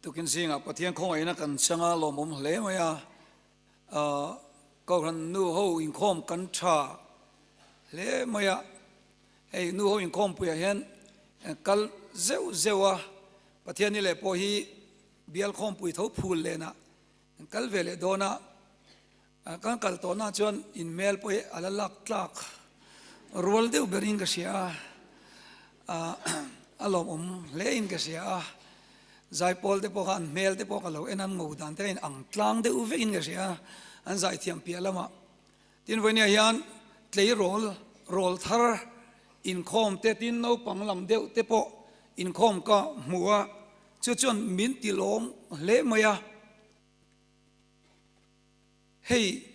Tukin zingah Pathian khawngaihna kan chang a, lawmawm hle mai a. Kohhran nu ho inkhawm kan tha hle mai a. Hei nu ho inkhawmpuiah hian kal zeuh zeuh a, Pathian ni leh pawh hi bial khawmpui tho phul lenah kal ve leh dawn a. Kan kal tawhna chuan inhmel pawh hi a la lak tlak rual deuh berin ka hria a, a lawmawm hle in ka hria a, zaipawl te pawh kha an hmel te pawh ka lo en a, an ngo dan te kha in ang tlang deuh vek in ka hria a, an zaithiam piah lamah. Tin vawinia hian tleirawl rawl thar inkhawm te tin naupang lam deuh te pawh inkhawm ka hmu a, chu chuan min ti lawm hle mai a. Hei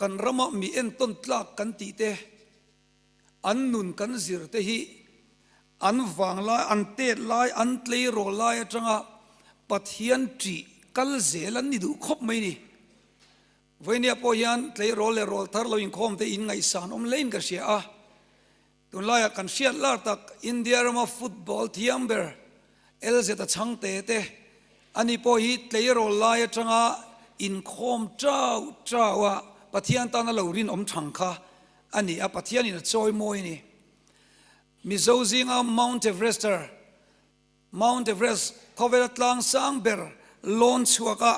kan rama mi entawn tlak kan tih te, an nun kan zir te hi an vang lai, an tet lai, an tleirawl lai atanga Pathian ṭih kal zel an ni duh khawp mai ni. Vawinia pawh hian tleirawl leh rawl thar lo inkhawm te in ngaihsan awm hlein ka hria a. Tunlaiah kan hriat lar tak India rama football thiam ber LZ a chhangte te ani pawh hi tleirawl lai atanga inkhawm chau chau a Pathian tana lo rinawm thang kha a ni a, Pathianin a chawi mawi a ni. Mizo zinga Mount Everester, Mount Everest khawvela tlang sang ber lawn chhuaka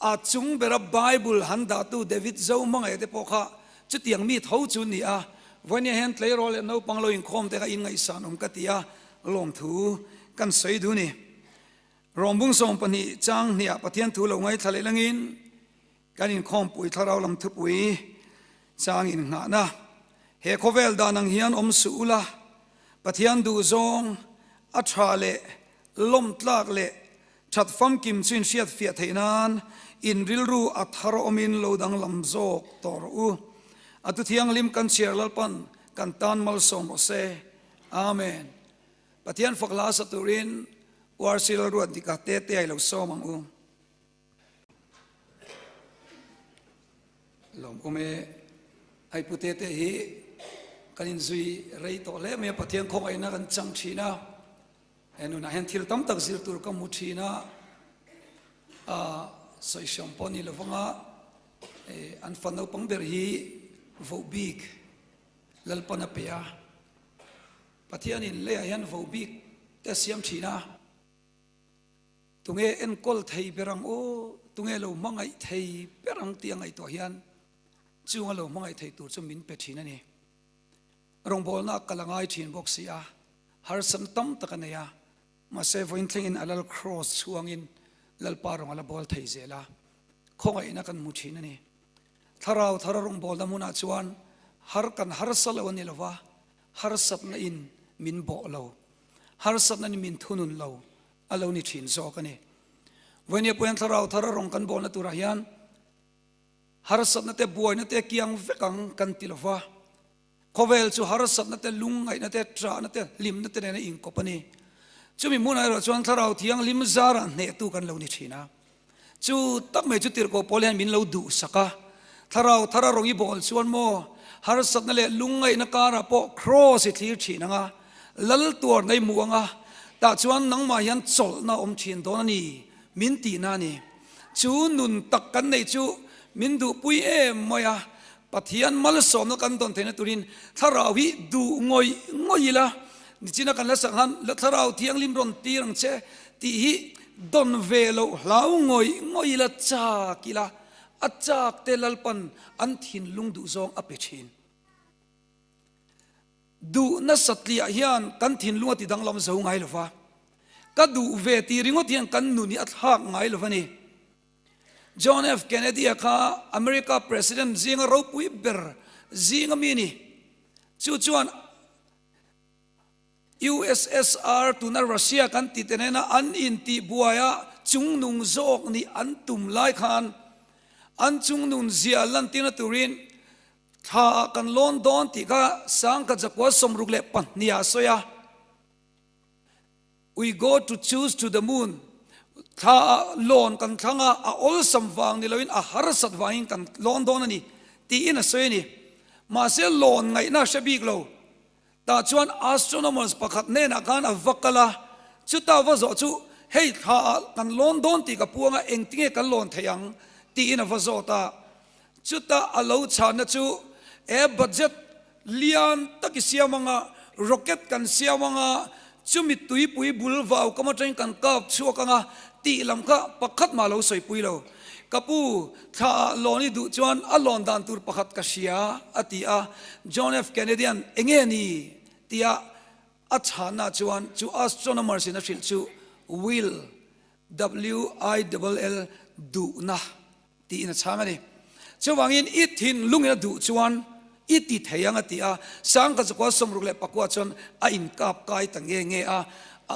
A chung bera Bible han dahtu David Zohmangaih te pawh kha chutiang mi tho chu ni a, vawinia hian tleirawl leh naupang lo inkhawm te kha inngaihsan awm ka ti a, lawmthu kan sawi duh ni. Rawmbung 12 chang hniah Pathian thu lo ngaithla leh langin kan inkhawmpui thlarau lam thupui chang innghahna he khawvel dan ang hian awm suh ula, Pathian duhzawng a tha leh lawmtlak leh That famkim chu in hriat fiah theih nan in rilru a thar awmin lo danglam zawk tawh rawh u. A tu thianghlim kan chhiar Lalpan kan tan malsawm rawh se. Amen. Pathian fak hla sa turin URC Lalruat Dika te te ai lo sawm ang u. Lawm awm e. Hei pu te te hi kan inzui rei tawh hle mai a, Pathian khawngaihna kan chang thin a. He nunah hian thil tam tak zir tur ka hmu thin a, a sawi hriam pawh ni lovanga an fa naupang ber hi voh bik Lalpan a pe a, Pathianin leiah hian voh bik te a siam thin a, tunge enkawl thei ber ang aw, tunge lo hmangaih thei ber ang tih a ngaihtuah hian chunga lo hmangaih thei tur chu min pe thin a ni. Rawngbawlna a kal a ngai thin bawk si a, harsatna tam tak a nei a, mahse vawiin thlengin a Lal Kraws chhuangin Lalpa rawng a la bawl thei zel a, khawngaihna kan hmu thin a ni. Thlarau thara rawngbawlna hmunah chuan har kan harsa lo a ni lo va, harsatna in min bawh lo, harsatna in min thunun lo a lo ni thin zawk a ni. Vawiin pawhin thlarau thara rawng kan bawlna turah hian Harsatna te buaina te kiang vek ang kan ti lo va, khawvel chu harsatna te lungngaihna te ṭahna te hlimna te nena inkawp a ni. Chumi hmunah erawh chuan Thlarau Thianghlim zarah hnehtu kan lo ni ṭhin a. Chu tak mai chu tirhkoh pawl hian min lo duhsak a, Thlarau thara rawng i bawl chuan maw harsatna leh lungngaihna karah pawh kraws i thlir ṭhin ang a, lal tuarna i hmu ang a, tah chuan nangmah hian chawlhna a awm ṭhin dawn a ni min tihna a ni. Chu nun tak kan neih chu min duhpui em mai a, Pathian malsawmna kan dawn theihna turin thlarau hi duh ngawih ngawih ila, nichina kan la sak han la thlarau thianghlim rawn tir ang che tih hi dawn ve loh hlau ngawih ngawih ila chak ila, a chak te Lalpan an thinlung duh zawng a pe thin. Duh nasa tliah hian kan thinlung a ti danglam zo ngai lo va, ka duh ve tih ringawt hian kan nun hi a thlak ngai lo va ni. John F. Kennedy-a kha America President zinga ropui ber zinga mi a ni. Chu chuan USSR tuna Russia kan tih te nena an intihbuai a chungnung zawk nih an tum lai khan an chungnun zia lantirna turin Thla ah kan lawn dawn tih kha sangkhat zakua 62 ah a sawi a, We go to choose to the moon, thla ah lawn kan thlang a, a awlsam vang ni loin a harsat vangin kan lawn dawn a ni tiin a sawi a ni. Mahse lawn ngaihna a hre bik lo. Tah chuan astronomers pakhat hnenah khan a va kal a, chuta va zawh chu. Hei thla ah kan lawn dawn tih ka puang a, engtinge kan lawn theih ang? tiin a va zawt a. Chuta a lo chhanna chu, E budget lian tak i siam ang a, rocket kan siam ang a, chumi tuipui bul vau kam atangin kan kap chhuak ang a, tih lam kha pakhat mah lo sawipui lo. Ka pu, thla ah lawn i duh chuan a lawn dan tur pakhat ka hria, a ti a. John F. Kennedy-a'n, Enge ni? tia a chhanna chuan chu astronomers in a hrilh chu Will, W-I-L-L, duhna tiin a chhang a ni. Chuvangin i thinlungin a duh chuan i ti thei ang a ti a, Sangkhat zakua 64 chuan a inkap kai ta nge nge a,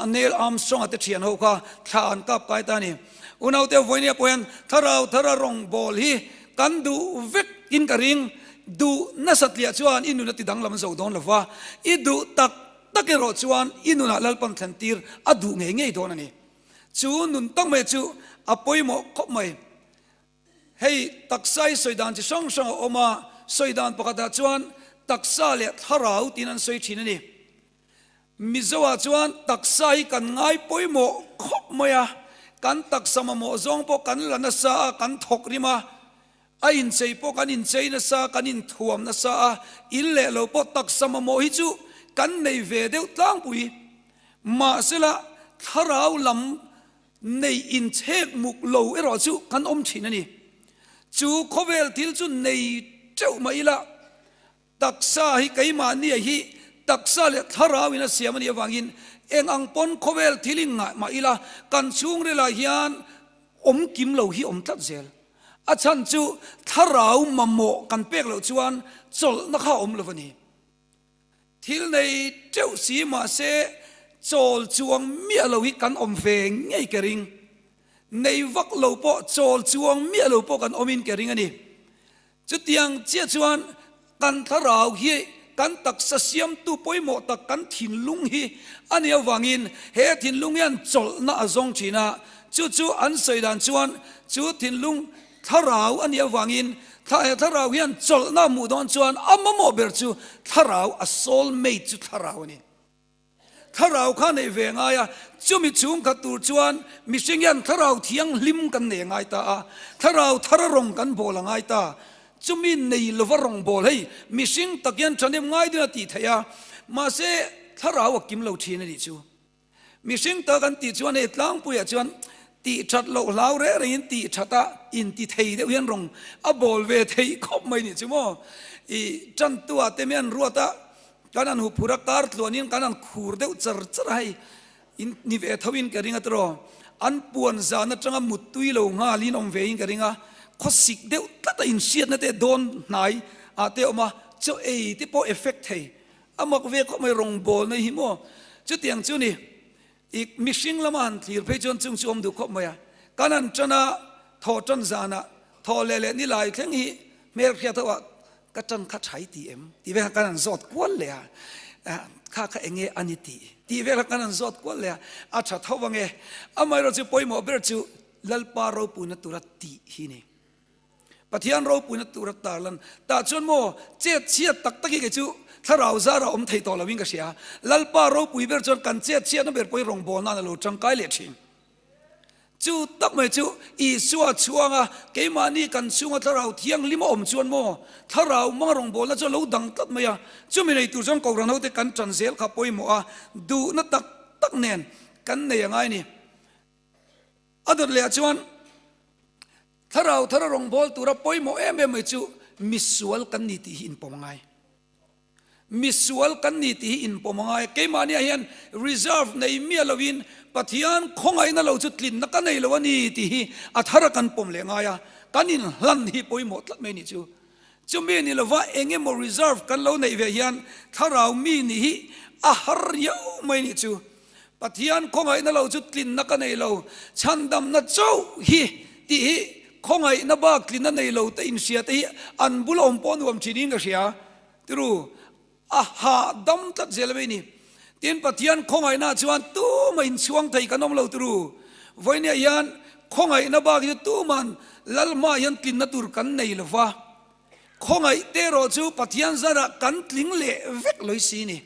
Neil Armstrong-a te thian ho kha thla an kap kai ta a ni. Unaute vawinia pawh hian thlarau thara rawngbâwl hi kan duh vek in ka ring, duh nasatliah chuan i nun a ti danglam zo dawn lo va, i duh tak tak erawh chuan i nunah Lalpan thlentir a duh ngei ngei dawn a ni. Chu nun tak mai chu a pawimawh khawp mai. Hei taksa hi sawi dan chi hrang hrang a awm a, sawi dan pakhatah chuan taksa leh thlarau tiin an sawi thin a ni. Mizoah chuan taksa hi kan ngai pawimawh khawp mai a, kan taksa mamawh zawng pawh kan la nasa a, kan thawk rim a, a inchei pawh kan inchei nasa, kan inthuam nasa a, in leh lo pawh taksa mamawh hi chu kan nei ve deuh tlangpui. Mahsela thlarau lam nei inchhek muk lo erawh chu kan awm thin a ni. Chu khawvel thil chu nei teuh mah ila, taksa hi keimahnia hi taksa leh thlarau in a siam a nih avangin eng ang pawn khawvel thil in ngah mah ila kan chhungrilah hian awm kim lo hi awm tlat zel. A chhan chu thlarau mamawh kan pek loh chuan chawlhna kha a awm lo a ni. Thil nei teuh si mahse chawl chuang miah lo hi kan awm ve ngei ka ring. Nei vak lo pawh chawl chuang miah lo pawh kan awmin ka ring a ni. Chutiang chiah chuan kan thlarau hi kan taksa siamtu pawimawh tak kan thinlung hi a nih avangin he thinlung hian chawlhna a zawng thin a, chu chu an sawi dan chuan chu thinlung Thlarau a nih avangin he thlarau hian chawlhna a hmuh dawn chuan a mamawh ber chu thlarau, a soul mate chu thlarau a ni. Thlarau kha neih ve ngai a, chumi chhungkhat tur chuan mihring hian thlarau thianghlim kan nei a ngai ta a, thlarau thara rawng kan bawl a ngai ta. Chumi nei lova rawng bawl hei mihring tak hian thahnem ngai deuhin a tih theih a, mahse thlarau a kim lo thin a nih chu. Mihring tak an tih chuan hei tlangpuiah chuan tih that loh hlau reng rengin tih that a inti thei deuh hian rawng a bawl ve theih khawp mai nih chu maw. I tantu ah te mian ruat a kan han huphur a kar tluanin kan han khur deuh char char a hei in ni ve tho in ka ring a tiraw. An puan zan atanga muttui lo nghalin awm ve in ka ring a, khawsik deuh tlat a inhriatna te dawn hnai ah te awm a, chaw ei te pawh effect thei. A mak ve khawp mai rawngbawlna hi maw? Chutiang chu ni, i mihring lama han thlir phei chuan chung chu awm duh khawp mai a. Kan han tan a, thawh tan zanah, thawh leh leh ni lai thleng hi hmel hriat ho ah ka tan kha thai ti em? Tih vel kha kan han zawt kual leh a, kha kha enge a ni tih? Tih vel kha kan han zawt kual leh a, a tha tho ang e. Amaherawhchu chu pawimawh ber chu Lalpa ropuina tura tih hi ni. Pathian ropuina tura tarlan tah chuan maw chet chhiat tak tak hi kei chu thlarau zara awm thei tawh loin ka hria. Lalpa ropui ber chuan kan chet chhiatna ber pawhin rawngbâwl nan a lo tangkai leh thin. Chu tak mai chu Isua chhuanga keimahni kan chhunga thlarau thianghlim a awm chuan maw thlarau hmanga rawngbâwlna chu a lo dang tlat mai a. Chumi nei tur chuan Kohhran hote kan ṭan zel kha pawimawh a, duhna tak tak nen kan nei a ngai a ni. A dawt leh ah chuan thlarau thara rawngbâwl tura pawimawh em em mai chu misual kan ni tih hi inpawm a ngai. Misual kan ni tih hi inpawm a ngai. Keimahniah hian reserve nei miah loin Pathian khawngaihna lo chu tlinna ka nei lo a ni tih hi a thara kan pawm leh ngai a, kan inhlan hi pawimawh tlat mai a nih chu. Chumi ni lova eng emaw reserve kan lo neih ve hian thlarau mi nih hi a har riau mai a nih chu. Pathian khawngaihna lo chu tlinna ka nei lo, chhandamna chauh hi tih hi khawngaihna bak tlinna nei lo te inhria te hi an bula awm pawh nuam thin in ka hria. Tiru, a hahdam tlat zel mai ni. Tin, Pathian khawngaihna chuan tumah inchhuang thei kan awm lo tiru. Vawinia hian khawngaihna bak hi chu tuman Lalhma hian tlinna tur kan nei lo va. Khawngaih te erawh chu Pathian zarah kan tling leh vek lawisi ni.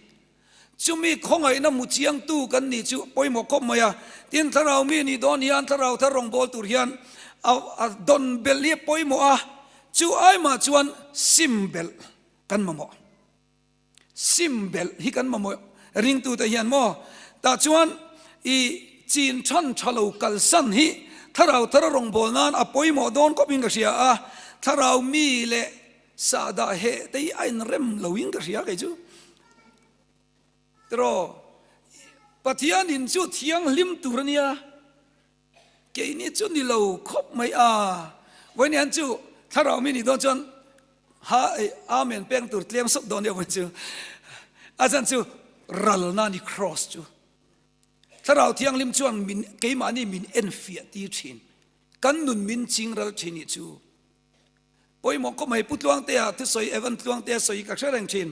Chumi khawngaihna hmu chiangtu kan nih chu pawimawh khawp mai a. Tin, thlarau mi nih dawn hian thlarau thar rawngbâwl tur hian a dawn belh hi a pawimawh a, chu aimah chuan sim belh kan mamawh. Sim belh hi kan mamawh ringtute hian maw? Tah chuan i chin than tha lo kalsan hi thlarau thar rawngbâwl nan a pawimawh dawn khawpin ka hria a, thlarau mi leh Sahdah heh te hi a inrem lo in ka hria kei chu. Tiraw, Pathian in chu thianghlim tur a nia, keini chu ni lo khawp mai a. Vawiin hian chu thlarau mi nih dawn chuan ha Amen peng tur tlem sawp dawn nia vawiin chu. A chan chu ralna a ni cross chu. Thlarau thianghlim chuan min keimahni min enfiah tir thin. Kan nun min ching ral thin nih chu. Pawimawh khawp mai Pu Tluangtea thusawi Evan Tluangtea sawi ka hre reng thin.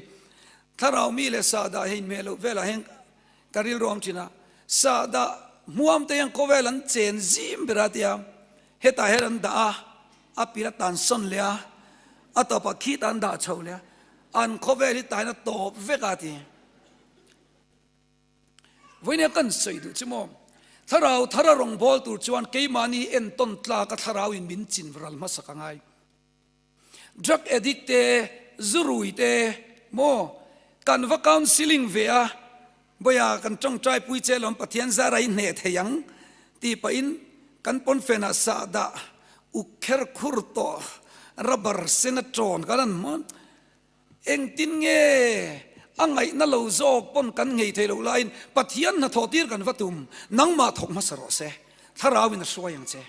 Thlarau mi leh sahdah hei inhmeh loh velah hian ka rilru a awm thin a. Sahdah hmuam te hian khawvel an chen zim ber a tia hetah hian an dah a, a pil a tan sawn leh a, a tawpah khitah an dah chho leh a, an khawvel hi tahin a tawp vek a ti. Vawinia kan sawi duh chu maw? Thlarau thara rawngbâwl tur chuan keimahni entawn tlâka thlarauin min chin ral hmasak a ngai. Drug addict te, zu rui te maw kan va counselling ve a, Bawiha kan tawngtai pui che lawm Pathian zara i hneh thei ang tih pahin kan pawnfenah sahdah uk kher khur tawh rubber sen a ṭawn kan han hmu a. Engtin nge a ngaihna lo zawk pawn kan ngei thei loh laiin Pathian hnathawh tir kan va tum, nangmah thawk hmasa rawh se, Thlarauin a hruai ang che.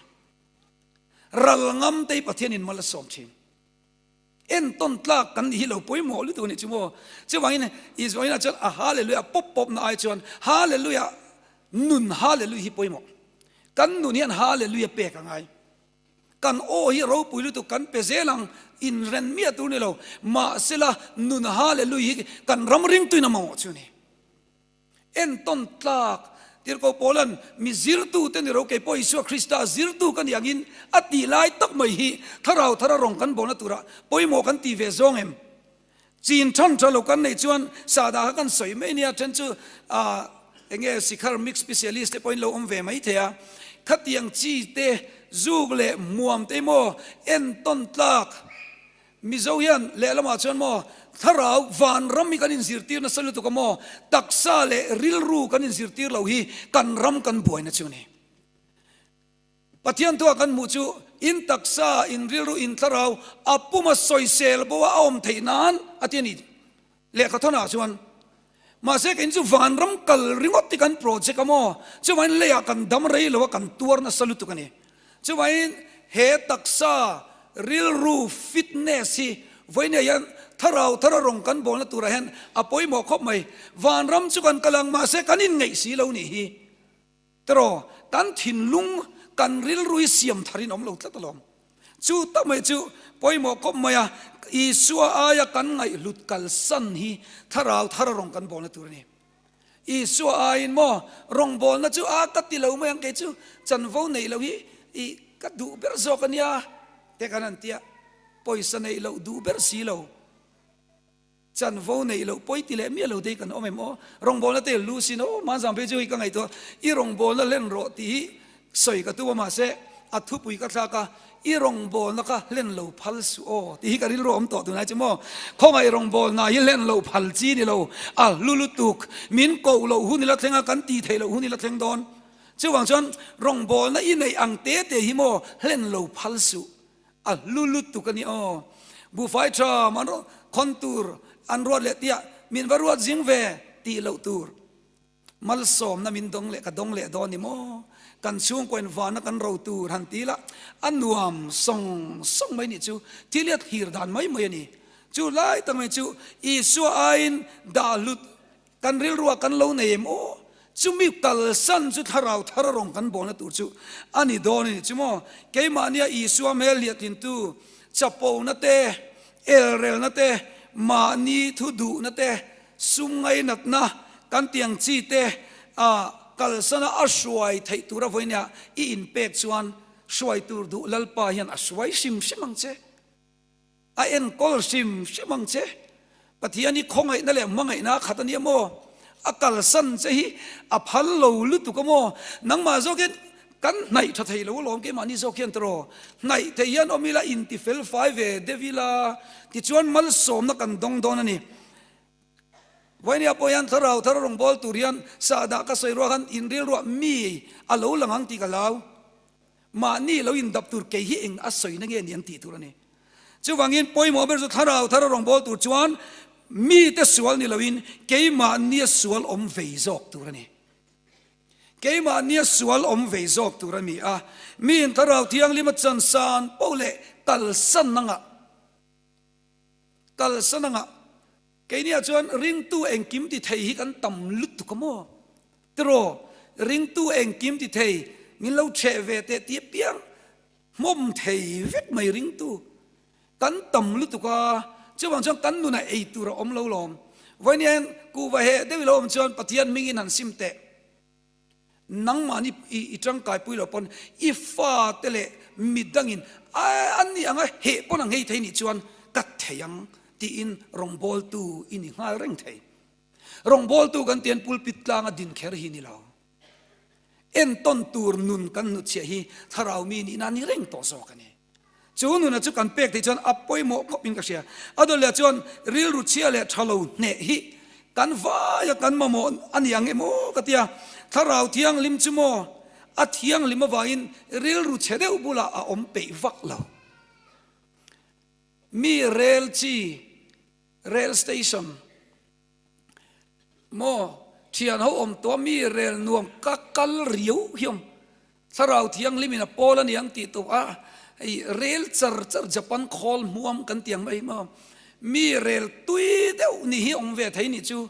Ral ngam te hi Pathianin mal a sawm thin. Entawn tlak kan nih hi lo pawimawh lutuk a nih chu maw. Chuvangin Israel-ah chuan a Hallelujah pawp pawpna ai chuan Hallelujah nun Hallelujah hi pawimawh. Kan nun hian Hallelujah pek a ngai. Kan aw hi ropui lutuk kan pe zel ang, inren miah tur ni lo. Mahsela nun Hallelujah hi kan ram ringtuin a mamawh chu a ni. Entawn tlak Tirhkoh Paula'n mi zirtute ni ro kei pawh Isua Krista zirtu ka nih angin a tih lai tak mai hi thlarau thara rawng kan bawlna turah pawimawh kan ti ve zawng em? Chin than tha lo kan neih chuan sahdah kha kan sawi mai nia, then chu ah enge sikhar mix specialist te pawhin lo awm ve mai thei a, khatiang chi te zuk leh hmuam te maw entawn tlak Mizo hian lehlamah chuan maw thlarau vanram hi kan inzirtir nasa lutuk a maw taksa leh rilru kan inzirtir lo hi kan ram kan buaina chu a ni. Pathian thua kan hmuh chu in taksa, in rilru, in thlarau a puma sawisel bo a awm theih nan a ti a ni lehkha thawnah chuan. Mahse keini chu vanram kal ringawt hi kan project a maw? Chuvangin leiah kan dam rei lo a, kan tuar nasa lutuk a ni. Chuvangin he taksa, rilru fitness hi vawinia hian thlarau thara rawng kan bawlna turah hian a pawimawh khawp mai. Vanram chu kan kal ang mahse kan inngeih si lo nih hi. Tiraw, kan thinlung, kan rilru hi siam tharin awm lo tlat alawm. Chu tak mai chu pawimawh khawp mai a, Isua aia kan ngaihhlut kalsan hi thlarau thara rawng kan bawlna tur a ni. Isua aiin maw rawngbawlna chu a ka ti lo mai ang kei chu chanvo neih loh hi i ka duh ber zawk a nia te kan han tia, pawisa neih loh duh ber si lo. Chanvo neih loh pawi ti leh miah lo te hi kan awm em aw? Rawngbawlna te lu sin aw Manzam phei chu hei ka ngaihtuah i rawngbawlna hlen rawh tih hi sawi ka tum a mahse a thupui ka thlak a i rawngbawlna kha hlen lo phal suh aw tih hi ka rilru a awm tawh tunlai chu maw khawngaih rawngbawlna hi hlen lo phal chi ni lo a hlu lutuk min koh loh hun ila thleng a kan tih theih loh hun ila thleng dawn chuvang chuan rawngbawlna i neih ang te te hi maw hlen lo phal suh A hlu lutuk a ni aw. Buhfai tha man rawh khawn tur an ruat leh tiah min va ruat zing ve tih loh tur. Malsawmna min dawng leh ka dawng leh dawn ni maw? Kan chhungkaw in vana kan ro tur han ti lah a nuam sawng sawng mai nih chu thil hi a thlir dan mai mai a ni. Chu lai tak mai chu Isua aiin dah hlut Kan rilruah kan lo nei em aw? Chumi kalsan chu thlarau thar a rawn kan bawlna tur chu a ni dawn a ni chu maw? Keimahnia Isua hmel liatlintu chapona te, elrelna te, mahni thu duhna te, sum ngainatna kan tiang chi te a kalsana a hruai theih tura vawinia i inpek chuan hruai tur duh Lalpa hian a hruai hrim hrim ang che. A enkawl hrim hrim ang che. Pathian hi khawngaihna leh hmangaihna a khat a nia maw? A kalsan che hi a phal lo lutuk a maw? Nangmah zawk hian kan hnaih tha thei lo alawm keimahni zawk hian tiraw? Hnaih thei hian awm ila inti fel fai ve deuh ila tichuan malsawmna kan dawng dawn a ni. Vawinia pawh hian thlarau thar rawngbâwl tur hian sahdah ka sawi ruah khan inrilruah mi a lo lang ang tih ka hlau. Mahni lo indap tur kei hi eng a sawina nge ni ang tih tur a ni. Chuvangin pawimawh ber chu thlarau thar a rawngbâwl tur chuan mite sual ni loin keimahnia sual awm vei zawk tur a ni. Keimahnia sual awm vei zawk tur a ni a, miin thlarau thianghlim a chansan poh leh kalsan anga kalsan anga Keiniah chuan ringtu engkim ti thei hi kan tam lutuk a maw? Tiraw, ringtu engkim ti thei min lo chheh ve teh tih apiang hmawm thei vek mai ringtu kan tam lutuk a, chuvang chuan kan nunah ei tur a awm lo lawm. Vawiin hian kuhva heh deuh i lo awm chuan Pathian hmingin han sim teh. Nangmahni i tangkaipui lo pawn i fate leh midangin an ni anga heh pawn a nghei thei nih chuan ka thei ang tiin rawngbawltu i ni nghal reng thei. Rawngbawltu kan tian pulpit tlanga din kher hi ni lo. Entawn tur nun kan hnutchhiah hi thlarau mi nihna a ni reng tawh zawk a ni. Chu nuna chu kan pek theih chuan a pawimawh khawp in ka hria. A dawt leh chuan rilru chhia leh tha lo hneh hi kan vaia kan mamawh a ni ang em aw ka ti a. Thlarau thianghlim chu maw a thianghlim avangin rilru chhe deuh bulah a awm peih vak lo. Mi rel chi, rail station, maw thian ho awm tawh a mi rel nuam ka kal riau hi awm. Thlarau Thianghlim in a pawl a ni ang tih tawh a, hei rel char char Japan khawl hmuam kan ti ang mai maw? Mi rel tui deuh ni hi awm ve thei nih chu,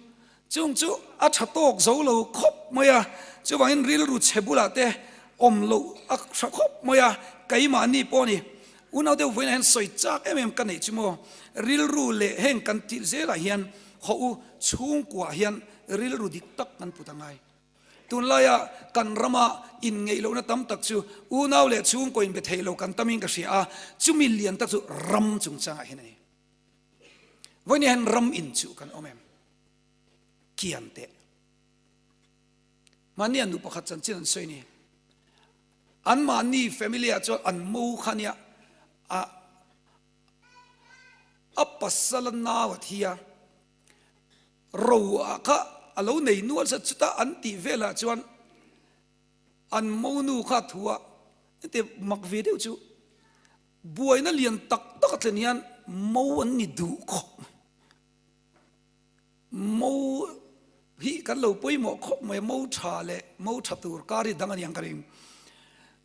chung chu a tha tawk zo lo khawp mai a, chuvangin rilru chhe bulah te awm loh a tha khawp mai a, keimahni pawh ni unau deuh vawiinah hian sawi chak em em ka neih chu maw, rilru leh heng kan tih zelah hian hawh u chhungkuaah hian rilru dik tak kan put a ngai. Tunlaia kan rama inngeih lohna tam tak chu unau leh chhungkaw inbe thei lo kan tamin ka hria a, chumi lian tak chu ram chungchangah hian a ni. Vawiin hian ram inchuh kan awm em? Kian teh. Mahni an nu pakhat chanchin an sawi ni. Anmahni family ah chuan an mo kha nia a a pasal a nau a thi a. Ro ah kha a lo nei nual sa chutah an tih velah chuan an monu kha a thu a, heti mak ve deuh chu buaina lian tak tak a thlen hian mo an ni duh khawp mai. Mo hi kan lo pawimawh khawp mai a, mo tha leh mo tha tur kar hi dang a ni ang ka ring.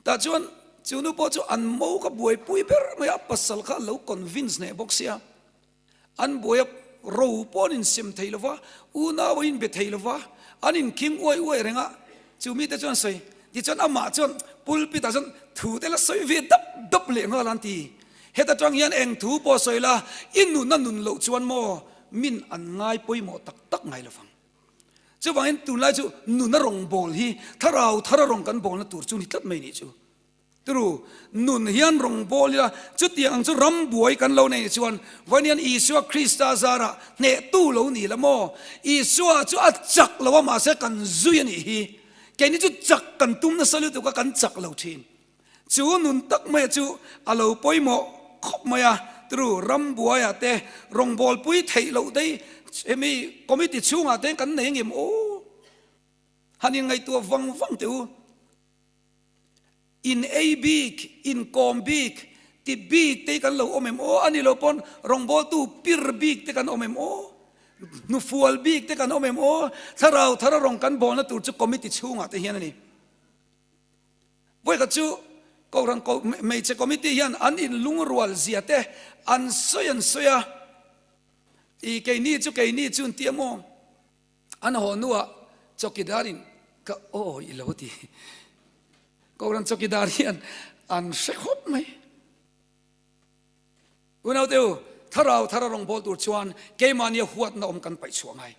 Tah chuan chu nu pawh chu an mo kha buaipui ber mai a, a pasal kha a lo convince hneh bawk sia. An buai a, ro pawh an insem thei lo va, unau an inbe thei lo va, an inkhing uai uai reng a, chu mite chuan sawi. Tichuan amah chuan pulpit ah chuan thu te la sawi ve dap dap leh nghal a an ti. Heta tang hian eng thu pawh sawi la, i nun a nun loh chuan maw min an ngai pawimawh tak tak ngai lo vang. Chuvangin tunlai chu nun a rawngbâwl hi thlarau thar a rawn kan bâwlna tur chu ni tlat mai nih chu. Turu, nun hian rawngbâwl ila, chutiang ang chu ram buai kan lo nei chuan vawiin hian Isua Krista zarah hnehtu lo ni la maw? Isua chu a chak lo a, mahse kan zui a nih hi. Keini chu chak kan tum nasa lutuk a, kan chak lo thin. Chu nun tak maia chu a lo pawimawh khawp mai a. Turu, ram buaiah te rawngbâwlpui theih loh daih hemi committee chhungah te kan nei angem aw? Han inngaihtuah vang vang teh u. In ei bik, in kawm bik, ti bik te hi kan lo awm em aw? A ni lo pawn rawngbawltu pir bik te kan awm em aw? Hnufual bik te kan awm em aw? Thlarau thara rawng kan bawlna tur chu committee chhungah te hian a ni. Vawikhat chu Kohhran hmeichhe committee hian an inlungrual zia te an sawi an sawi a, i keini chu keini chu an ti a maw? An haw hnuah chawkidar in ka aw i lo ti. Kohhran chawkidar hian an hre khawp mai. Unaute u, thlarau thar a rawngbâwl tur chuan keimahnia huatna awm kan paih chhuah ngai.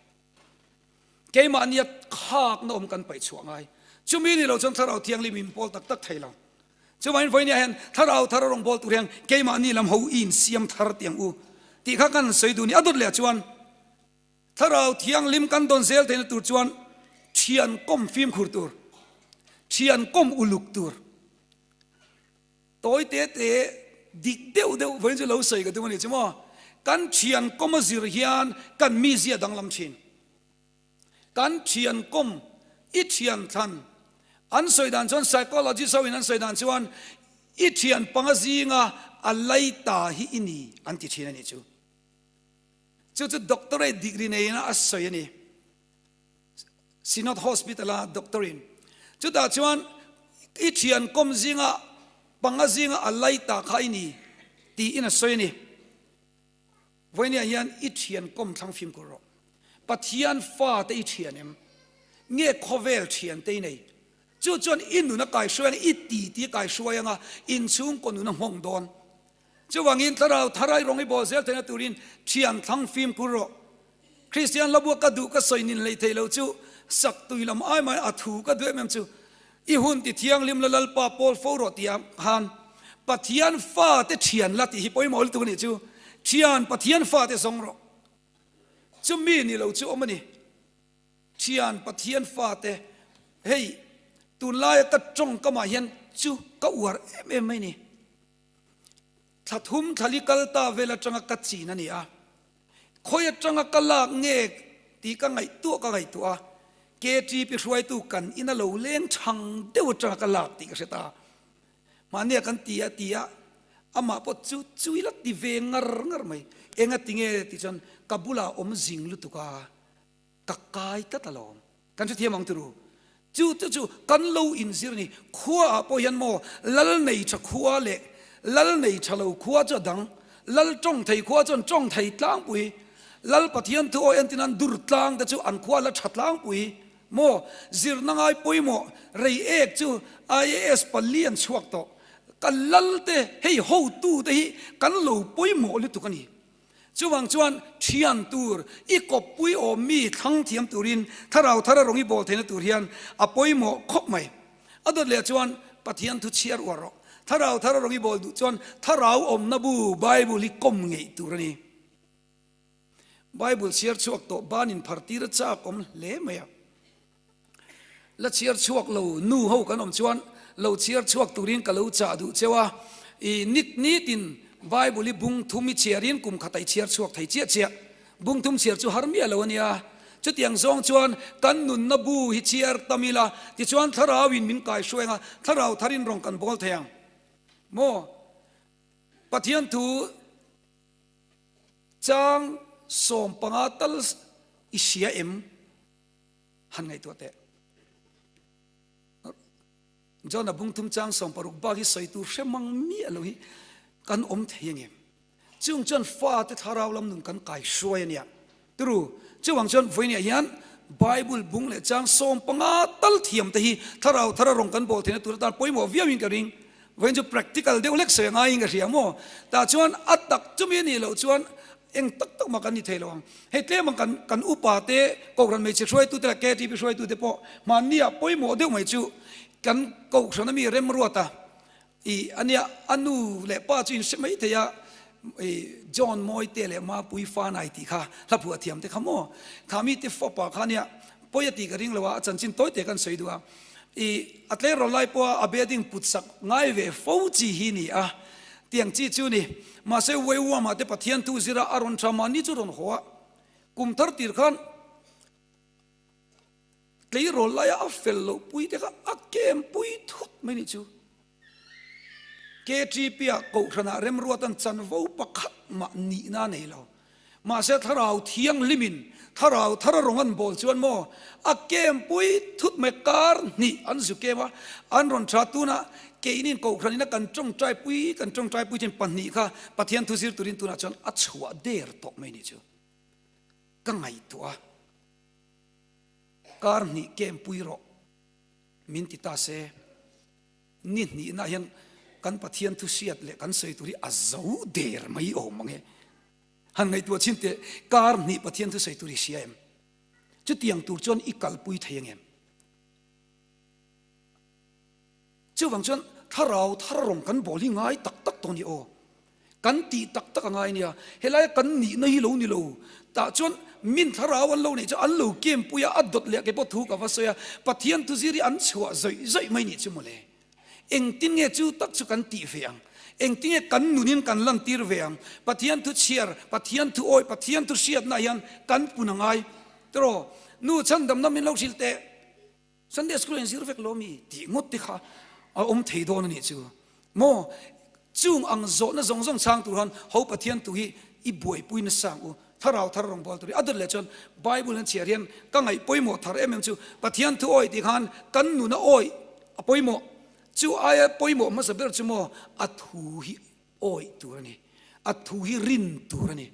Keimahnia khâkna awm kan paih chhuah ngai. Chumi ni lo chuan thlarau thianghlim in pawl tak tak thei lo. Chuvangin vawinia hian thlarau thar a rawngbâwl tur hian keimahni lam ho i insiam thar tiang u tih kha kan sawi duh ni. A dawt leh chuan. Thlarau Thianghlim kan dawn zel theihna tur chuan thian kawm fimkhur tur, thian kawm uluk tur. Tawi te te dik deuh deuh vawiin chu lo sawi ka tum a ni chu maw. Kan thian kawm a zir hian kan mizia danglam thin. Kan thian kawm i thian thlan an sawi dan chuan psychologist ho in an sawi dan chuan i thian panga zinga a laita hi i ni an ti thin a ni chu. Chu chu doctorate degree neiin a sawi a ni. Synod Hospital a doctor in. Chutah chuan i thian kawm zinga panga zinga a laita kha i ni tiin a sawi a ni. Vawinia hian i thian kawm thlang fimkhur rawh. Pathian fate i thian em? Nge khawvel thian te i nei? Chu chuan i nun a kaihruai anga, i titi a kaihruai anga, inchhungkaw nun a nghawng dawn. Chuvangin thlarau thar ai rawng i bawl zel theihna turin thian thlang fimkhur rawh. Kristian hlabua ka duh ka sawi nin hlei thei lo chu sak tui lam ai mai a thu ka duh em em chu i hun ti thianghlim la Lalpa pawl fo rawh tih ah khan Pathian fate thian la tih hi pawimawh lutuk a nih chu. Thian Pathian fate zawng rawh. Chumi ni lo chu awm a ni. Thian Pathian fate hei tunlaia ka tawngkamah hian chu ka uar em em mai ni. Thla thum thlali kal ta vel atanga ka chin a ni a, khawi atanga ka lak nge tih ka ngaihtuah ka ngaihtuah a, KTP hruaitu kan ina lo leng chhang deuh atanga ka lak tih ka hre ta. Mahnia kan ti a ti a, amah pawh chu chu ila ti ve ngar ngar mai. Enga ti nge tih chuan ka bulah awm zing lutuk a, ka kai tlat alawm. Kan hrethiam ang turu. Chu chu chu kan lo inzir a ni. Khua ah pawh hian maw lal nei tha khua leh lal nei tha lo khua chu a dang. Lal tawng thei khua chuan tawng thei tlangpui. Lal Pathian thu awi entin an dur tlang te chu an khua la tha tlangpui. Maw zirna ngai pawimawh rei ek chu IAS pali an chhuak tawh. Kan lal te hei hotu te hi kan lo pawimawh lutuk a ni. Chuvang chuan thian tur, i kawppui awm mi thlang thiam turin thlarau thar a rawng i bawl theihna tur hian a pawimawh khawp mai. A dawt leh chuan Pathian thu chhiar uar rawh. Thlarau thar a rawng i bawl duh chuan thlarau awmna bu Bible hi kawm ngeih tur a ni. Bible chhiar chhuak tawh banin phar tir a chak awm hle mai a. La chhiar chhuak lo nu ho kan awm chuan lo chhiar chhuak turin ka lo chah duh cheu a, i nit nitin Bible i bung thum i chhiarin kum khat a i chhiar chhuak thei chiah chiah. Bung thum chhiar chu har miah lo a nia. Chutiang zawng chuan kan nunna bu hi chhiar tam ila, tichuan thlarauin min kaihruai anga thlarau tharin rawng kan bawl thei ang maw? Pathian thu chang 15 tal i hria em? Han ngaihtuah teh. John-a bung thum chang 60 bak hi sawi tur hre mang miah lo hi kan awm thei ang em? Chung chuan fate thlarau lam nun kan kai hruai a nia. Turu, chuvang chuan vawinia hian Bible bung leh chang 15 tal thiam te hi thlarau thara rawng kan bawl theihna tur atan pawimawh viauin ka ring. Vawiin chu practical deuh hlek sawi a ngaiin ka hria maw? Tah chuan a tak chumi a nih loh chuan eng tak tak mah kan ni thei lo ang. Hei tlem ang kan kan upa te, Kohhran hmeichhe hruaitu te leh KTP hruaitu te pawh hmanni ah pawimawh deuh mai chu kan Kohhran ami remruat a i ania a nu leh pa chu in hre mai thei a i John Mawite leh Mapui Fanai tih kha hla phuah thiam te kha maw? Kha mi te fapa kha ania pawi a tih ka ring lo a, a chanchin tawi te kan sawi duh a. I a tleirawl lai pawha a bedding put sak ngai ve fo chi hi ni a, tiang chi chu ni. Mahse Weiwama te Pathian thu zira a rawn tha mahni chu rawn haw a, kum thar tir khan tleirawl laia a fel loh pui te kha a kem pui thut mai nih chu. KTP-ah Kohhranah remruatan chanvo pakhat mah nihna a nei lo. Mahse Thlarau Thianghlimin Thlarau thar a rawng an bawl chuan maw a kem pui thut mai kar hnih an zu kem a, an rawn tha tunah keinin Kohhranin a kan tawngtai pui kan tawngtai pui thin pahnih kha Pathian thu zir turin tunah chuan a chhuah der tawh mai nih chu ka ngaihtuah a, kar hnih kem pui rawh min ti ta se. Ni hnihna hian kan Pathian thu hriat leh kan sawi tur hi a zo der mai awm ang e. Han ngaihtuah chhin teh, kar hnih Pathian thu sawi tur i hria em? Chutiang tur chuan i kalpui thei ang em? Chuvang chuan thlarau thar rawng kan bawl hi ngai tak tak tawh a ni aw. Kan tih tak tak a ngai nia. Helaia kan nihna hi lo ni lo. Tah chuan. Min thlarau an lo neih chu an lo kem pui a, a dawt leh kei pawh thu ka va sawi a, Pathian thu zir hi an chhuah zawih zawih mai nih chu mawle. Engtin nge chu tak chu kan tih ve ang? Engtin nge kan nunin kan lantir ve ang? Pathian thu chhiar, Pathian thu awih, Pathian thu hriatna hian kan pun a ngai. Tiraw? Nu chhandamna min lo hrilh teh. Sunday school in zir vek lo mi tih ngawt te kha a awm thei dawn a nih chu maw? Chung ang zawhna zawng zawng chhang tur han ho Pathian tu hi i buaipui nasa ang u. Thlarau thar rawngbâwl tur hi a dawt leh chuan Bible an chhiar hian ka ngaih pawimawh thar em em chu Pathian thu awih tih khan kan nuna awih a pawimawh. Chu aia pawimawh hmasa ber chu maw a thu hi awih tur a ni. A thu hi rin tur a ni.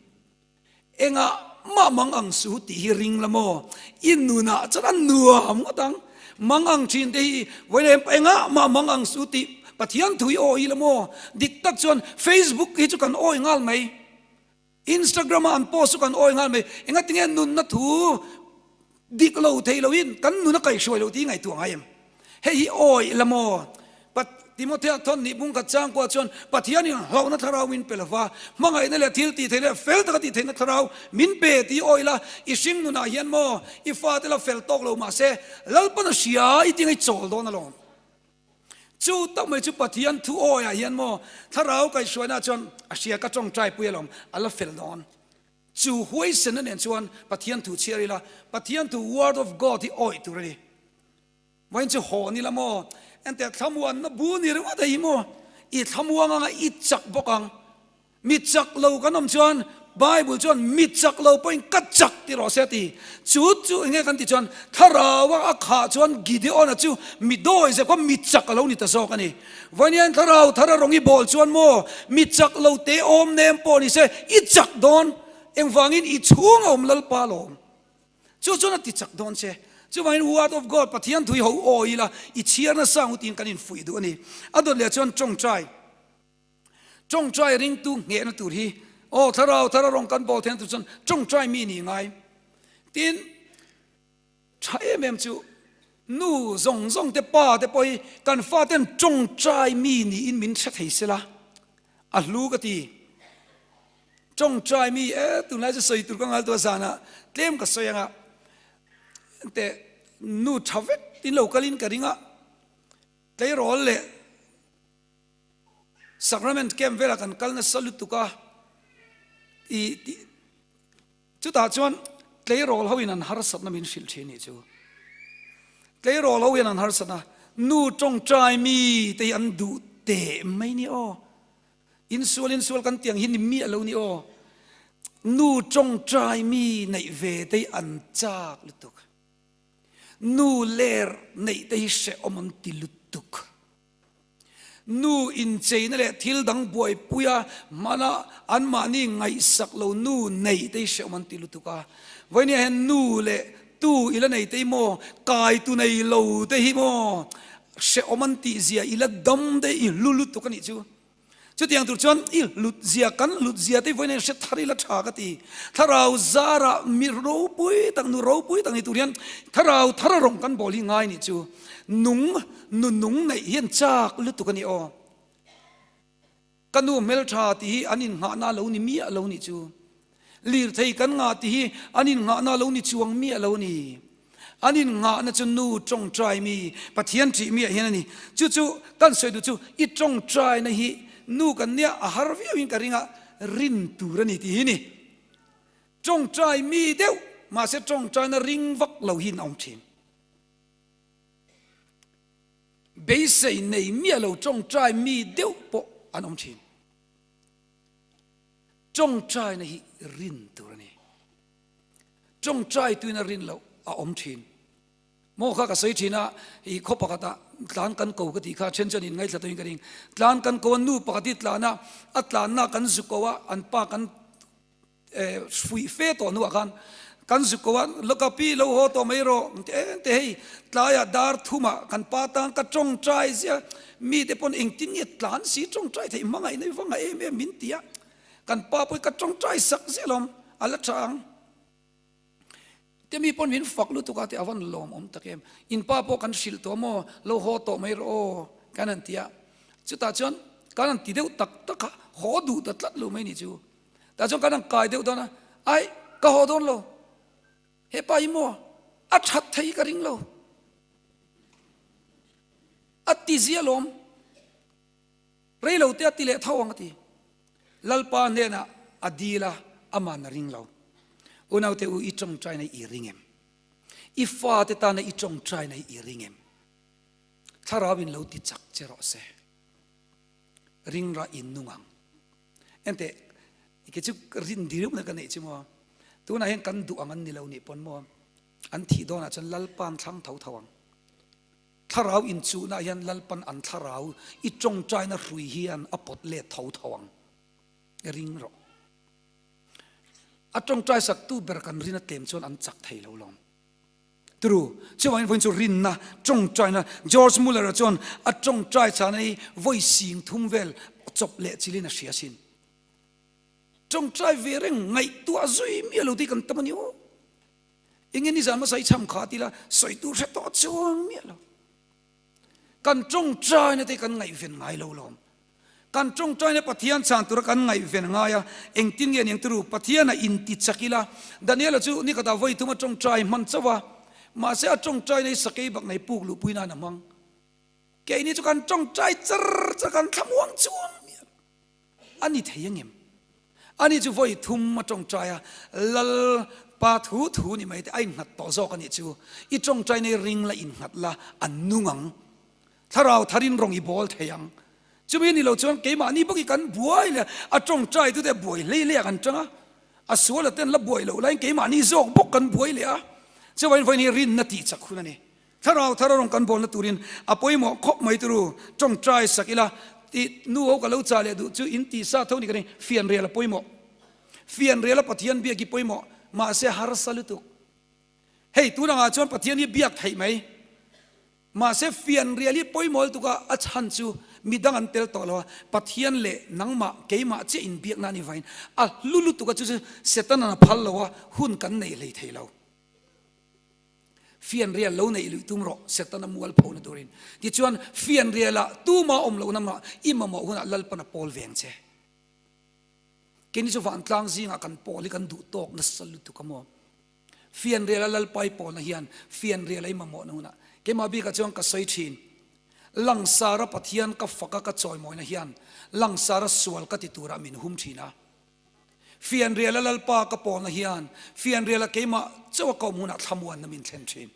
Engah mah mang ang su tih hi ring la maw? I nunah chuan a nuam ngawt ang. Mang ang thin te hi vawiin engah mah mang ang su tih Pathian thu hi awi la maw? Dik tak chuan Facebook hi chu kan awi nghal mai. Instagram a an post chu kan awi nghal mai. Engatinge nunna thu Dik lo thei loin kan nun a kaihhruai lo tih ngaihtuah ngai em? Hei hi awi la maw? Timothea thawn nih bung khat changkua chuan Pathianin hlauhna thlarau min pe lova, hmangaihna leh thil tih theih leh fel taka tih theihna thlarau min pe tih awi la, i hring nunah hian maw i fate la fel tawk lo mahse Lalpan a hria i ti ngai chawl dawn alawm. Chu tak mai chu Pathian thu awiah hian maw thlarau kaihhruaina chuan a hria ka tawngtai pui alawm a la fel dawn. Chu huaisenna nen chuan Pathian thu chhiar ila, Pathian thu Word of God hi awih tur a ni. Vawiin chu haw ni la maw? Enteh thlamuanna bu ni ringawt a hi maw? I thlamuang anga i chak bawk ang. Mi chak lo kan awm chuan Bible chuan mi chak lo pawhin ka chak ti rawh se a ti. Chu chu enge kan tih chuan Thlarau-a a khah chuan Gideon-a chu mi dawi zep kha mi chak a lo ni ta zawk a ni. Vawiin thlarau thar a rawng i bawl chuan maw mi chak lo te awm nem pawh ni se i chak dawn engvangin i chhung a awm Lalpa lawm chu chuan a ti chak dawn che. Chuvangin Word of God Pathian thui ho awi ila i chhiar nasa ang u tiin kan infuih duh a ni. A dawt leh chuan tawngtai tawngtai ringtu nghehna tur hi aw thlarau thar a rawng kan bawl theihna tur chuan tawngtai mi ni ngai. Tin. Tha em em chu nu zawng zawng te pa te pawh hi kan fa ten tawngtai mi niin min hre thei sela a hlu ka ti. Tawngtai mi e tunlai chu sawi tur ka ngal tawh a zanah tlem ka sawi anga teh nu tha vek tin lo kalin ka ring a tleirawl leh sacrament camp velah kan kal nasa lutuk a i Chutah chuan tleirawl ho in an harsatna min hrilh thin nih chu. Tleirawl ho hian an harsatna nu tawngtai mi te hi an duh teh mai ni aw. Insual insual kan tiang hi ni miah lo ni aw. Nu tawngtai mi neih ve te hi an chak lutuk. Nu ler neih te hi hrehawm an ti lutuk. Nu incheina leh thil dang buaipuia hmana anmahni ngaihsak lo nu nei te hi hrehawm an ti lutuk a. Vawinia hian nu leh tu i la nei te hi maw, kai tu nei lo te hi maw hrehawm an tih zia i la dam te hi i hlu lutuk a nih chu. Chutiang tur chuan i hlut zia kan hlut zia te hi vawiin hre thar ila tha ka ti. Thlarau zarah mi ropui tak nu ropui tak ni tur hian thlarau thar a rawng kan bawl hi ngai nih chu. Nung nu nung neih hian chak lutuk a ni aw. Ka nu hmeltha tih hi an innghahna a lo ni miah lo nih chu. Lirthei kan ngah tih hi an innghahna a lo ni chuang miah lo a ni. An innghahna chu nu tawngtai mi, Pathian ṭih mi ah hian a ni. Chu chu kan sawi duh chu i tawngtaina hi nu kan nia a har viauin ka ring a, rin tur a ni tih hi ni. Tawngtai mi deuh mahse tawngtaina ring vak lo hi an awm ṭhin. Beisei nei miah lo tawngtai mi deuh pawh an awm ṭhin. Tawngtaina hi rin tur a ni. Tawngtai tuina rin loh a awm thin. Maw kha ka sawi thin a, i khaw pakhatah tlan kan ko ka tih kha then chuan in ngaithla tawhin ka ring. Tlan kan ko a, nu pakhat hi tlan a, a tlanna kan zu ko a, an pa kan fuih fe tawh hnuah khan kan zu ko a, ka pi lo haw tawh mai rawh, eng te hei tlaiah dar thumah kan pa tan ka tawngtai zia, mite pawn engtin nge tlan si tawngtai theih hmangaihna hi va ngaih em em min ti a. Kan pa pawh hi ka tawngtai sak zel awm, a la tha ang. Te mi pawn min fak lutuk a te a van lawm awm tak em. In pa pawh kan hrilh tawh maw, lo haw tawh mai rawh aw kan han ti a. Chutah chuan kan han ti deuh tak tak a, haw duh ta tlat lo mai ni chu. Tah chuan kan han kai deuh dawn a, ai ka haw dawn lo. He pa hi maw a that thei ka ring lo. A ti zia lawm. Rei lo te a ti leh tho ang a ti. Lalpa hnenah a dil a, aman a ring lo. Unaute u i tawngtaina i ring em? I fate tana i tawngtaina i ring em? Thlarau in lo ti chak che rawh se. Ring ra in nung ang. Enteh, kei chu rin diriuhna ka neih chu maw? Tunah hian kan duh ang an ni lo nih pawn maw? An thih dawnah chuan Lalpa an thlang tho tho ang. Thlarau inchuhna hian Lalpan an thlarau i tawngtaina hrui hian a pawt let tho tho ang. Ring rawh. A tawngtai saktu ber kan rin a tlem chuan an chak thei lo lawm. Turu, chuvangin vawiin chu rinna, tawngtaina, George Muller-a chuan a tawngtai chhana hi vawi sing thum vel chawp leh chilin a hria asin. Tawngtai ve reng ngaihtuah zui miah lo tih kan tam a ni aw. Enge nizan hmasa i cham kha tila sawi tur hre tawh chuang miah lo. Kan tawngtaina te kan ngaihven ngai lo lawm. Kan tawngtaina Pathian chhan tura kan ngaihven ngai a, engtin nge niang turu Pathian a inti chak ila. Daniela chu nikhatah vawi thum a tawngtai hman chauh a, mahse a tawngtaina hi sakei bak nei puk luhpui nan a hmang. Keini chu kan tawngtai char char kan thlamuang chuang miah lo. A ni thei angem? Ani chu vawi thum a tawngtai a, Lal pa thu thu ni mai te a innghat tawh zawk a nih chu. I tawngtai nei ring la innghat la, a nung ang. Thlarau tharin rawng i bawl thei ang. Chumi ni lo chuan keimahni bawk hi kan buai leh a tawngtai tute buai hlei hlei ah kan tang a, a sual a ten la buai loh laiin keimahni zawk bawk kan buai leh a. Chuvangin vawiin hi rinna tih chak hun a ni. Thlarau thar a rawn kan bawlna turin a pawimawh khawp mai turu tawngtai sak ila tih nu ho ka lo chah leh duh chu in tih sa tho ni ka ring fianrial a pawimawh fianrial a Pathian biak hi pawimawh mahse harsa lutuk hei tun angah chuan Pathian hi biak theih mai mahse fianrial hi pawimawh lutuk a a chhan chu midang an tel tawh lo a Pathian leh nangmah keimah chiah in biakna a ni vain a hlu lutuk a chu chu Satan a phal lo a hun kan nei hlei thei lo. Fianrial lo neih luih tum rawh, Setana mual phona turin. Tichuan, fianrialah tuma awm lohna mah i mamawh hunah Lalpan a pawl veng che. Keini chu vantlang zingah kan pawl hi kan duh tawk nasa lutuk a maw? Fianriala Lalpa i pawlna hian fianriala i mamawhna hunah keimah bikah chuan ka sawi thin. Langsara Pathian ka faka ka chawimawina hian langsara sual ka ti turah min hum thin a. Fianriala Lalpa ka pawlna hian fianriala keimah chauh a ka awm hunah thlamuanna min thlen thin.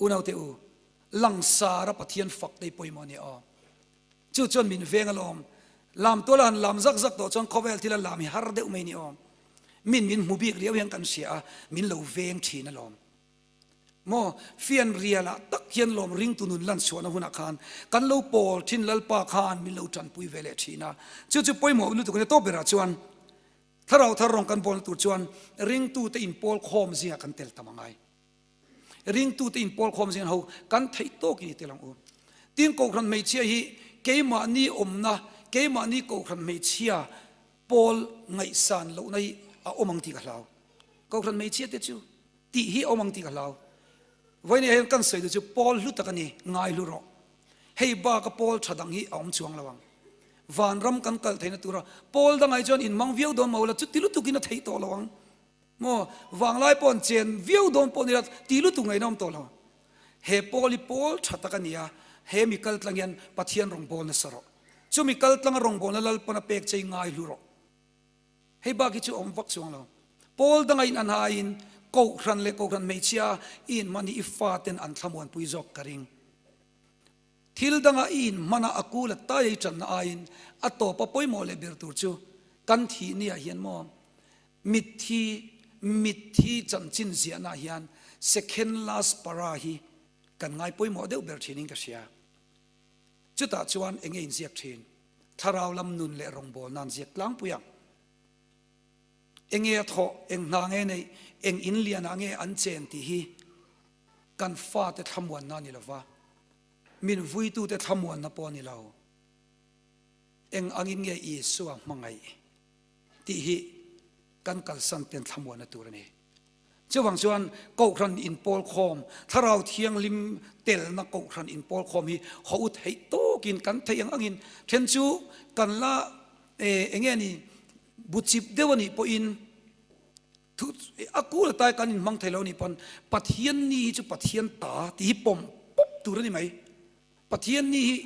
Unaute u, langsara Pathian fak te hi pawimawh a ni aw. Chu chuan min veng alawm. Lam tuala han lam zak zak tawh chuan khawvel thila lam hi har deuh mai ni aw. Min min hmu bik riau hian kan hria a, min lo veng thin alawm. Maw, fianrialah tak hian lawm ringtu nun lan chhuahna hunah khan kan lo pawl thin Lalpa khan min lo tanpui ve leh thin a. Chu chu pawimawh lutuk a ni. Tawp berah chuan Thlarau thar rawng kan bawlna tur chuan ringtute inpawl khawm zingah kan tel tam a ngai. Ringtute inpawl khawm zingah ho kan theih tawkin i tel ang u. Tin, Kohhran hmeichhia hi keimahni awmna, keimahni Kohhran hmeichhia pawl ngaihsan lohna hi a awm ang tih ka hlau. Kohhran hmeichhia te chu Tih hi a awm ang tih ka hlau. Vawiin hian kan sawi duh chu Paul hlu tak a ni, ngai hlu rawh. Hei baka Paul tha dang hi a awm chuang lo ang. Vanram kan kal theihna tura Paul dangah hi chuan inhmang viau dawn mah ula chuti lutukin a theih tawh lo ang. Maw, vanglai pawh an chen viau dawn pawh ni la ti lutuk ngaihna awm tawh lo. He Paul hi Paul tha tak a ni a, he mi kal tlang hian Pathian rawngbâwl nasa rawh. Chumi kal tlanga rawngbâwlna Lalpan a pek che i ngai hlu rawh. Hei bak hi chu a awm vak chuang lo. Paul danga in an aiin Kohhran leh Kohhran hmeichhia i inhman hi i faten an thlamuanpui zawk ka ring. Thil danga i inhmana a kul a tai a i tanna aiin a tawpa pawimawh leh ber tur chu kan thih ni ah hian maw mitthi mitthi chanchin ziahna ah hian second last para hi kan ngai pawimawh deuh ber thinin ka hria. Chutah chuan enge inziak thin? Thlarau lam nun leh rawngbâwl nan ziak tlangpui ang. Enge a thawh, eng hna nge neih, eng in lianah nge an chen tih hi kan fate thlamuanna a ni lo va, min vuitute thlamuanna pawh a ni lo. Eng angin nge Isua hmangaih tih hi kan kalsan ten thlamuanna tur a ni. Chuvang chuan Kohhran inpawlkhawm, Thlarau Thianghlim telna Kohhran inpawlkhawm hi haw u theih tawkin kan theih ang angin then chu kan la eng nge ni bu chip deuh a nih pawhin. Thu a kul atai kan inhmang thei lo a nih pawn Pathian ni hi chu Pathian ta tih hi pawm pawp tur a ni mai. Pathian ni hi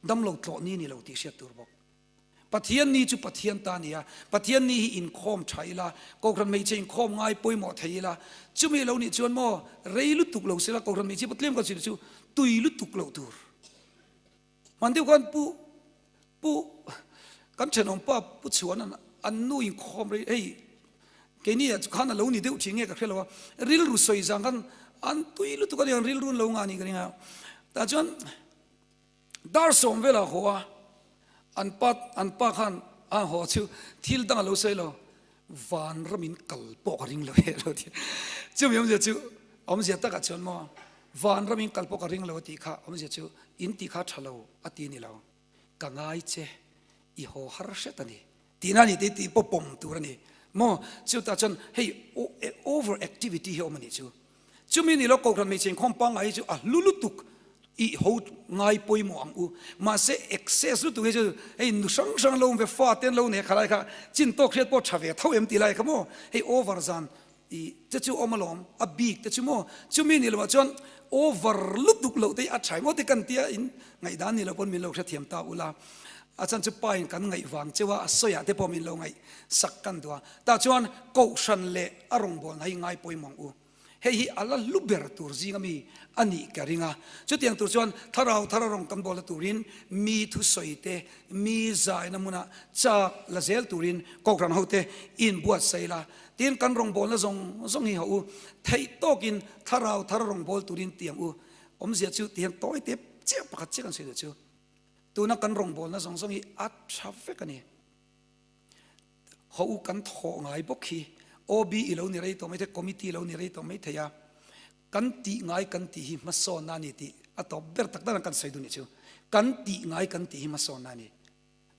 damlo tlawh ni a ni lo tih hriat tur bawk. Pathian ni chu Pathian ta a ni a, Pathian ni hi inkhawm tha ila, Kohhran hmeichhe inkhawm ngai pawimawh thei ila, chumi lo nih chuan maw rei lutuk lo sela Kohhran hmeichhe pawh tlem kan sawi chu tui lutuk loh tur. Hman deuh khan Pu Pu kan thenawm pa Pu Chhuanan an nu inkhawm rei hei keini ah khan a lo ni deuh thin nge ka hre lo a, rilru sawi zang khan an tui lutuk a ni ang rilru an lo ngah a nih ka ring a, tah chuan Dar sawm velah haw a, an pa an pa khan a haw chu thil dang a lo sawi lo, vanram in kal pawh ka ring lo e lo ti. Chumi awmzia chu awmzia takah chuan maw vanram in kal pawh ka ring lo a tih kha awmzia chu in tih kha tha lo a ti ni lo, ka ngai che i haw har hret a ni. Tihna a ni tih tih pawh pawm tur a ni maw? Chutah chuan hei over activity hi a awm a nih chu. Chumi ni lo Kohhran hmeichhe inkhawm pangngai hi chu a hlu lutuk i ho ngai pawimawh ang u. Mahse excess lutuk hi chu hei nu hrang hrang lo awm ve fa te an lo nei kha lai kha chin tawk hriat pawh tha ve tho em tih lai kha maw? Hei over zan I te chu awm alawm, a bik te chu maw? Chumi ni loah chuan over lutuk loh te hi a tha emaw te kan tia in ngaihdan ni lo pawn min lo hrethiam ta ula. A chan chu pa in kan ngaih vang cheu a, a sawiah te pawh min lo ngaih sak kan duh a. Tah chuan Kohhran leh a rawngbawlna hi ngai pawimawh ang u. Hei hi a la hlu ber tur zinga mi a nih ka ring a. Chutiang tur chuan thlarau thar a rawng kan bawlna turin mi thusawi te, mi zaina hmunah chak la zel turin Kohhran hote inbuatsaih la. Tin, kan rawngbawlna zawng zawng hi ho u, theih tawkin thlarau thar rawngbâwl turin ti ang u. Awmzia chu ti hian tawi tep chiah pakhat chiah kan sawi duh chu. Tuna kan rawngbawlna zawng zawng hi a tha vek a ni. Ho u kan thawh ngai bawk hi OB i lo ni rei tawh mai thei, committee i lo ni rei tawh mai thei a, kan tih ngai kan tih hi hmasawnna a ni tih a tawp ber tak tak kan sawi duh nih chu. Kan tih ngai kan tih hi hmasawnna a ni.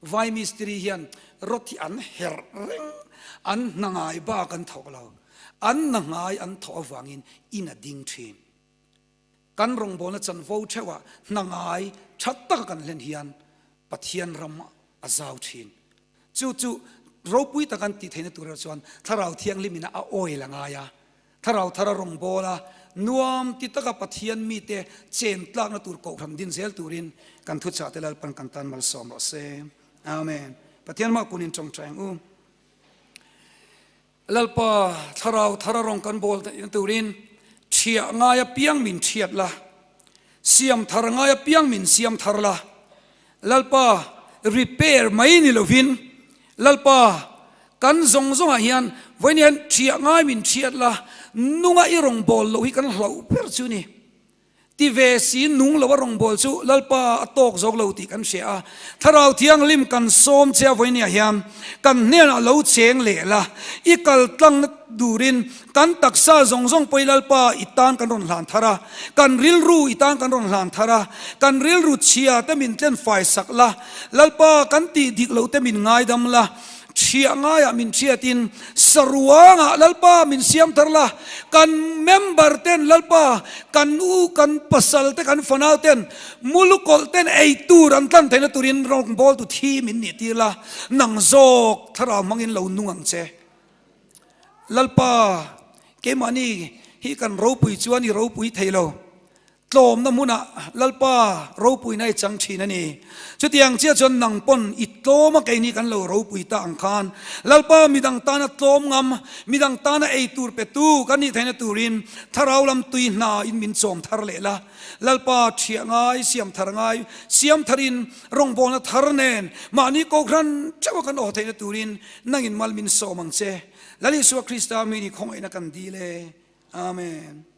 Vai mistiri hian rod hi an herh reng, an hna ngai bak an thawk lo. An hna ngai an thawh avangin in a ding thin. Kan rawngbawlna chanvo theuhah hna ngai tha taka kan hlen hian Pathian ram a zau thin. Chu chu ropui taka an tih theihna tur erawh chuan Thlarau Thianghlim ina a oil a ngai a. Thlarau thar a rawngbâwl a, nuam ti taka Pathian mite chen tlâkna tur kohhran din zel turin kan thuchahte Lalpan kan tan malsawm rawh se. Amen. Pathian mah kunin tawngtai ang u. Lalpa, Thlarau thar a rawng kan bâwl theihna turin ṭhiah ngai apiang min ṭhiat la, siam thar ngai apiang min siam thar la, Lalpa, repair mai ni lovin, Lalpa, kan zawng zawngah hian vawiin hian ṭhiah ngai min ṭhiat la, nunga i rawngbâwl loh hi kan hlauh ber chu ni. Ti ve si nung lo a rawngbâwl chu Lalpa a tâwk zawk lo tih kan hria a. Thlarau Thianghlim kan sâwm che a vawiin hian kan hnênah lo chêng leh la, i kal tlangna turin Kan taksa zawng zawng pawh hi Lalpa i tan kan rawn hlan thar a, kan rilru i tan kan rawn hlan thar a, kan rilru chhia te min tlen fai sak la, Lalpa kan tih dik loh te min ngaidam la, chhiah ngaiah min hriatin saruangah Lalpa min siam thar la, kan member ten Lalpa kan u kan pasal te kan fanau ten mulukawlh ten ei tur an tlan theihna turin rawngbawltu thi min nih tir la, nang zawk thlarau hmangin lo nung ang che. Lalpa, keimahni hi kan ropui chuan i ropui thei lo. Tlawmna hmunah Lalpa ropuina i chang thin a ni. Chutiang chiah chuan nang pawn i tlawm a keini kan lo ropui ta ang khan Lalpa midang tana tlawm ngam, midang tana ei tur petu kan nih theihna turin Thlarau lam tui hna in min chawm thar leh la. Lalpa thiah ngai, siam thar ngai, siam tharin rawngbawlna thar nen mahni Kohhran theuha kan aw theihna turin Nangin mal min sawm ang che. Lal Isua Krista mi ni khawngaihna kan dil e. Amen.